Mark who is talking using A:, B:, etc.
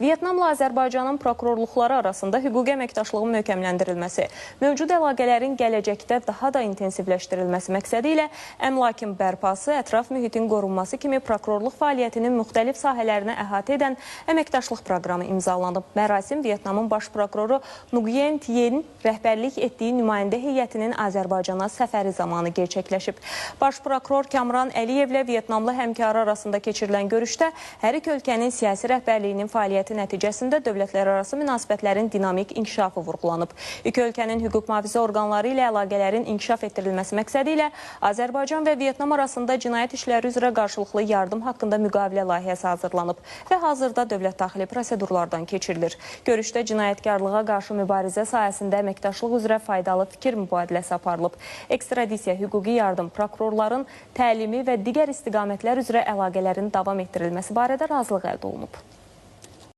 A: Vyetnamla Azərbaycanın prokurorluqları arasında hüquqi əməkdaşlığın möhkəmləndirilməsi, mövcud əlaqələrin gələcəkdə daha da intensivləşdirilməsi məqsədi ilə əmlakın bərpası, ətraf mühitin qorunması kimi prokurorluq fəaliyyətinin müxtəlif sahələrini əhatə edən əməkdaşlıq proqramı imzalanıb. Mərasim Vyetnamın baş prokuroru Nguyen Thienin rəhbərlik etdiyi nümayəndə heyətinin Azərbaycana səfəri zamanı gerçəkləşib. Baş prokuror Kamran Əliyevlə Vyetnamlı həmkarı arasında keçirilən görüşdə hər iki ölkənin siyasi rəhbərliyinin fəaliyyəti nəticəsində dövlətlərarası münasibətlərin dinamik inkişafı vurğulanıb. İki ölkənin hüquq mühafizə orqanları ilə əlaqələrin inkişaf etdirilməsi məqsədi ilə Azərbaycan və Vyetnam arasında cinayət işləri üzrə qarşılıqlı yardım haqqında müqavilə layihəsi hazırlanıb və hazırda dövlət daxili prosedurlardan keçirilir. Görüşdə cinayətkarlığa qarşı mübarizə sahəsində əməkdaşlıq üzrə faydalı fikir mübadiləsi aparılıb. Ekstradisiya, hüquqi yardım, prokurorların təlimi və digər istiqamətlər üzrə əlaqələrin davam etdirilməsi barədə razılıq əldə olunub.